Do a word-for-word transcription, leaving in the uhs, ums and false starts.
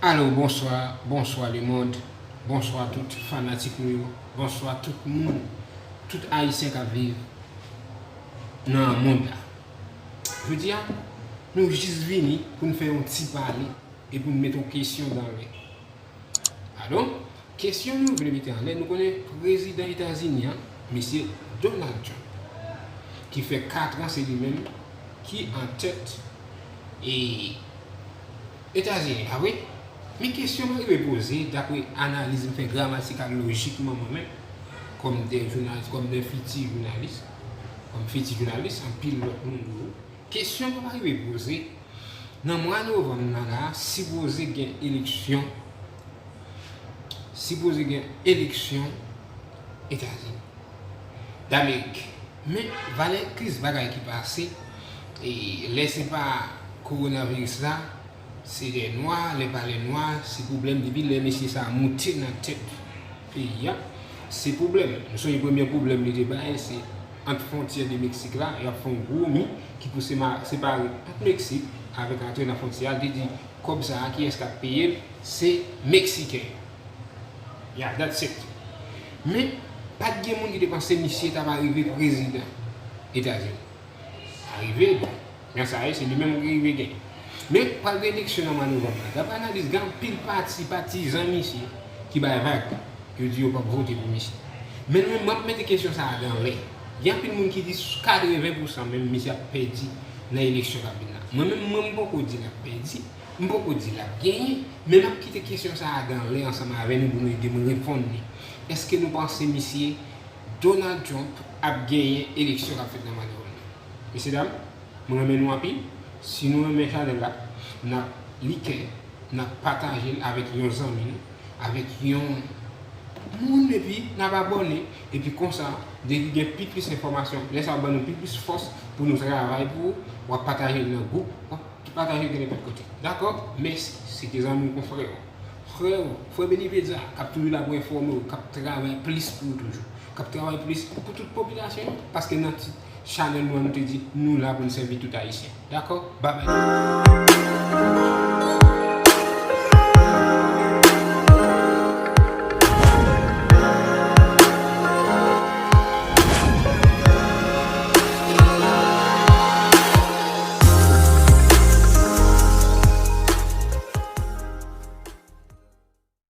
Alo, bonswa, bonswa lemonn, bonswa tout fanatik nou yo, bonswa tout moun, tout Ayisyen k ap viv nan mond la. Jodi a, nou jis vini pou n fè yon ti pale e pou n met yon kesyon dan lè. Alò, kesyon nou vle mete anlè, nou konnen prezidan Etazini an, mesye Donald Trump, ki fè kat an se li menm ki an tèt e Etazini, pa vre? Men kesyon mwen rive poze, dapre analiz m fè gramatikal lojikman mwen menm, kòm de jounalis, kòm de fiti jounalis, kòm fiti jounalis, anpil lòt moun toujou. Kesyon mwen rive poze, nan mwa novanm nan la, sipoze gen eleksyon, sipoze gen eleksyon Etazini, Damerik. Men, valè kriz bagay ki pase, e lè se pa kowonaviris la, se lè nwa, lè pa lè nwa, se pwoblèm depi lè mesye sa a moute nan tèt peyi a. Se pwoblèm. Nou sonje premye pwoblèm li te bay, se ant fwontyè de Meksik la, y ap fè yon gwo mi ki pou sema-, separe ant Meksik avèk antre nan fwontyè a. Li te di, kòb sa a, kiyès k ap peye l? Se Meksiken yo. Yeah, that's it. Men, pa t gen moun ki te panse misye ta va rive prezidan Etazini. Arive, bon, men sa ye, se li menm ki rive genyen. Men, pral gen eleksyon nan mwa novanm la. Daprè analiz, gen anpil pati, patizan misye ki bay vag. Yo di yo p ap vote pou misye. Men nou menm, m ap mete kesyon sa a dan lè. Gen anpil moun ki di katreven pousan menm misye ap pèdi nan eleksyon k ap vin la. Mwen menm, mwen m poko di l ap pèdi, m poko di l ap genyen, men m ap kite kesyon sa a dan lè ansanm avè nou pou nou ede m reponn li. Èske nou panse misye Donald Trump ap genyen eleksyon k ap fèt nan mwa novanm nan? Mesye dam, mwen renmen nou anpil. Si nou renmen chanèl la, n ap like, n ap pataje l avèk yon zanmi nou, avèk yon moun, epi n ap abòne. Epi konsa, depi gen pi plis enfòmasyon, lè sa ap ban nou pi plis fòs pou nou travay pou ou. W ap pataje l nan gwoup, w ap pataje l gen nenpòt kote. Dakò? Mèsi. Se te zanmi w, konfrè w. Frè w, frè Beni Pedza, k ap toujou la pou enfòme w, k ap travay plis pou ou toujou. K ap travay plis pou tout popilasyon an, paske nan tit chanèl nou an, nou te di, nou la pou n sèvi tout Ayisyen. Dakò? Babay.